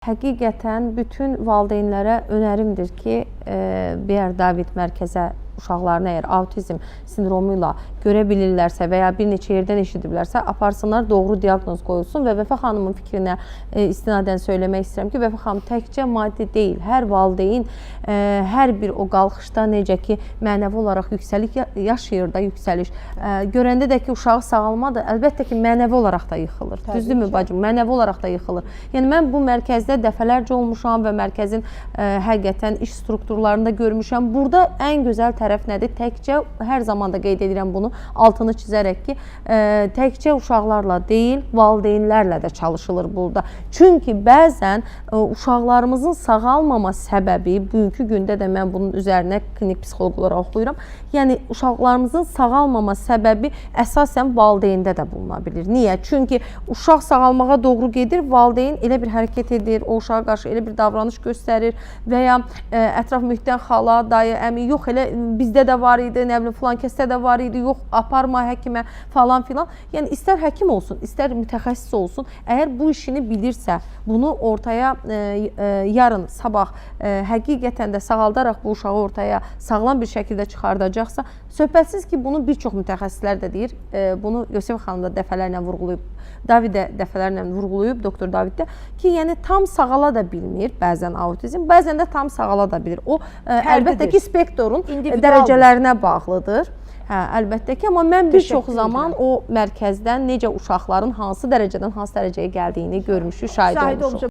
Həqiqətən bütün valideynlərə önərimdir ki, bir David mərkəzə uşaqlarını əgər autizm sindromu ilə görə bilirlərsə və ya bir neçə yerdən eşidiblərsə, aparsınlar, doğru diaqnoz qoyulsun və Vəfa xanımın fikrinə istinadən söyləmək istəyirəm ki, Vəfa xanım təkcə maddi deyil, hər valideyn hər bir o qalxışda necə ki mənəvi olaraq yüksəlik yaşayır da, yüksəliş. Görəndə də ki uşağı sağalmadı, əlbəttə ki mənəvi olaraq da yıxılır. Təbii Düzdürmü ki. bacım? Mənəvi olaraq da yıxılır. Yəni mən bu mərkəzdə dəfələrcə olmuşam və mərkəzin həqiqətən iş strukturlarını da görmüşəm. Burada ən gözəl tərəf nədir? Təkcə hər zaman da qeyd edirəm bunu, altını çizərək ki, təkcə uşaqlarla deyil, valideynlərlə də çalışılır burada. Çünki bəzən uşaqlarımızın sağalmama səbəbi, bugünkü gündə də mən bunun üzərinə klinik psixoloq olaraq oxuyuram. Yəni uşaqlarımızın sağalmama səbəbi əsasən valideyndə də buluna bilir. Niyə? Çünki uşaq sağalmağa doğru gedir, valideyn elə bir hərəkət edir, o uşağa qarşı elə bir davranış göstərir və ya ətraf mühitdən xala, dayı, əmi, yox elə bizdə də var idi, nə bilim filan kəsdə də var idi, yox aparma həkimə falan filan. Yəni istər həkim olsun, istər mütəxəssis olsun, əgər bu işini bilirsə, bunu ortaya yarın, sabah həqiqətən də sağaldaraq bu uşağı ortaya sağlam bir şəkildə çıxardacaqsa, söhbətsiz ki, bunu bir çox mütəxəssislər də deyir. Bunu Yosef xanım da dəfələrlə vurğulayıb, David də dəfələrlə vurğulayıb, doktor David də ki, yəni tam sağala da bilmir bəzən autizm, bəzən də tam sağala da bilir. O əlbəttə ki, spektrun dərəcələrinə bağlıdır. Hə, əlbəttə ki, amma mən bir çox zaman o mərkəzdən necə uşaqların hansı dərəcədən hansı dərəcəyə gəldiyini görmüşük, şahid olmuşuq.